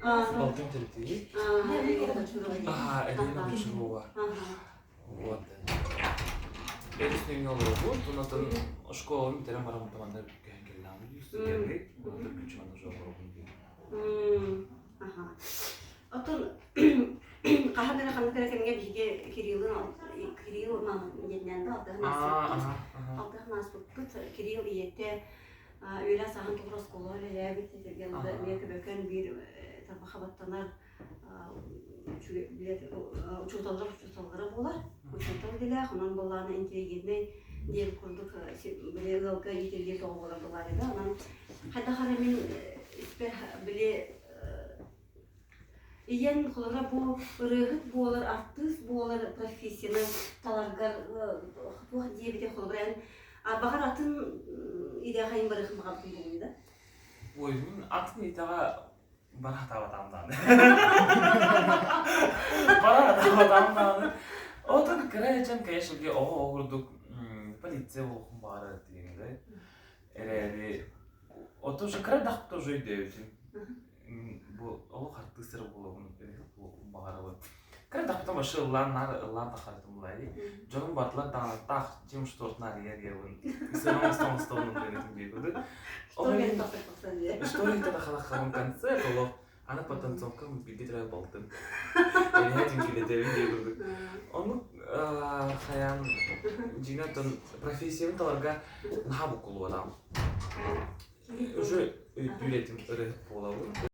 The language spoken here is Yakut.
Балтым төрөппүт. Аха, Элина Бочарова. Вот. Эрис нөҥүө олоробут, онтон школабын бүтэрэн баран манна көһөн кэллэҕим дии, студенный, онтон күчү манна уже олоробун дии. Аха. Оттон хаһан эрэ ханнык эрэ кэмҥэ биһиги Кириллын Кирилл диэнинэн да алтыһан ааспыппыт. Алтыһан ааспыппыт. Кирилл ийэтэ үөрэх саҕан тугур оскуолаҕа үлэлээбит этэргэ эмиэ көбөкөн биир тарбаха баттанар учууталлар учууталлара буолар. Учуутал идэлээх, онон буоллаҕына интеллигентнэй диэн курдук били ыалга иитиллибит оҕо буолар буолаарыга. Онон хайдах эрэ мин испэр били Ийэҥ холобура бу ырыаһыт буолар, артыыс буолар профессияны таларгар туох диэбитэ холобура эн баҕар атын идэҕэ эн барыахын баҕарбытыҥ буолуой да? Ой, мин атын идэҕэ бара сатаабатаҕым даҕаны. Бара сатаабатаҕым даҕаны. Отон кыра дьон, конечно, оҕо оҕо курдук полиция буолуохпун баҕарар диэн да. Эрээри оту уже кыра да тоже өйдөөбүтүм. Бу олох артыыс эрэ буолабын баҕарабын. Кыра дахпытым вообще ыллаан наар ыллаан таххарытым булаайы. Дьонум бардылар даҕанаттаах чем что нарыйар ебын. Сыана оҥостон оҥостон диэн диэбит. Что это тахалаххабын концерт олох аны потенциалкам бииргэ төрөөбүт балтым. Эриһэ дьиҥкилэтэбин диye курдук. Оннук хайаан дьиҥэ оттон профессиябын таларга наһаа буккуллубатаҕым. Уже өйдүүр этим ырыһыт.